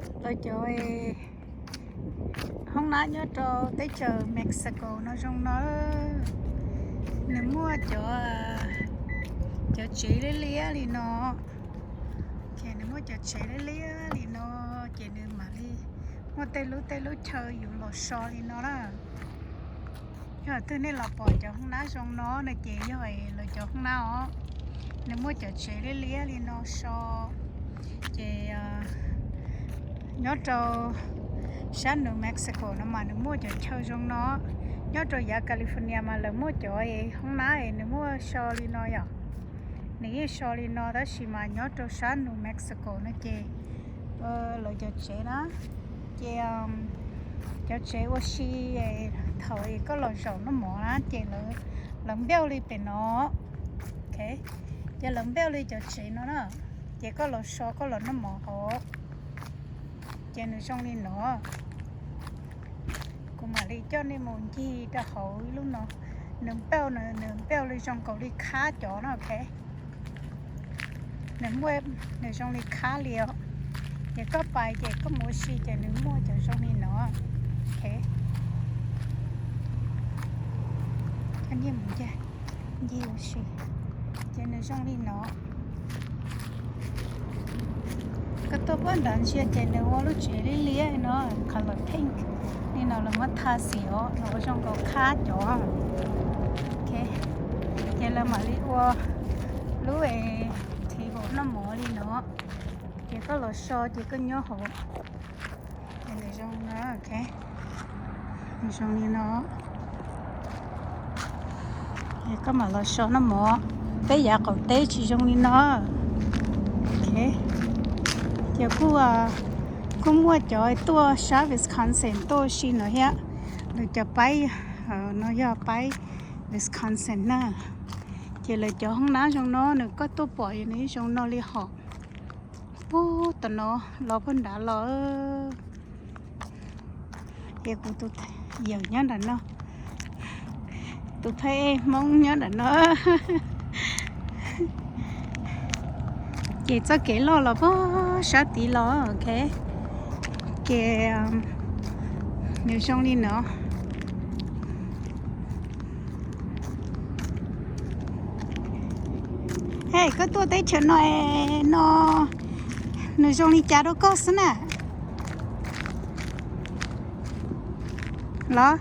Los cov hoob nab nyob rau teb chaws Mexico no zoo no, nws muaj cov, cov tsev liab liab li no. Ces nws muaj cov tsev liab liab li no, ces nws mam li muaj tej lub tej lub chaw yus los so li no na. Yog twg nej los pom cov hoob nab zoo no no ces yog lawv cov hoob nab os. Nws muaj cov tsev liab liab li no so. Ces nyob rau sab New Mexico no mas nws muaj cov chaw zoo no. Nyob rau yav California mas lawv muaj cov hoob nab es nws muaj so li no yom. Nws yeej so li no tab sis mas nyob rau sab New Mexico no ces lawv cov tsev na, ces cov tsev ua si thaum koj los zaum noj mov na ces lawv npeuj li pem no. Ces lawv npeuj li cov tsev no na, ces koj los so koj los noj mov hauv, ces nws zoo li no. Kuv mam li coj nej mus ncig rau hauv ib lub no. Nws npeuj, nws npeuj li zoo nkaus li khab cov no, ok. Nws muaj, nws zoo li khab li os. Ces koj pais ces koj mus ua si ces nws muaj cov zoo li no, ok. Ncig mus ncig, ncig ua si, ces nws zoo li no. Koj tuaj puag nrad ntsia ces nws ua lub tsev liab liab no, color pink li no, lawv muab tha xim os, nws ua zoo nkaus khab cov. Ok, ces lawv mam li ua lub table noj mov li no, ces koj los so ces koj nyob hauv. Ces nws zoo no, ok, nws zoo li no. Koj mam los so noj mov, peb yav qaum teb tsis zoo li no. Ok, ces kuj, kuj muaj cov tuaj sab Wisconsin tuaj ua si no thiab. Lawv cov paib no yog paib Wisconsin na. Ces lawv cov hoob nab zoo no, nws koj tuaj pom nws zoo no li hom. Puag tom no los puag nrad los. Ces kuv tus yawm nyob nram no, tus phab ej Hmoob nyob nram no. Ces txoj kev loj los puag sab tid los, ok. Ces nws zoo li no. Hej, koj tuaj teb chaws no no, nws zoo li cas rau koj xwb na? Los,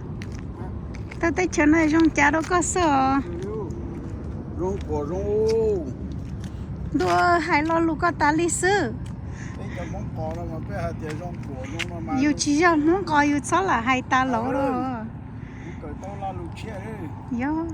tuaj teb chaws no zoo cas rau koj xwb os? Ntuj, hais lo lus koj tas li xwb. Yus tsis yog Hmoob Qos yus txhob lam hais tas los. Yog.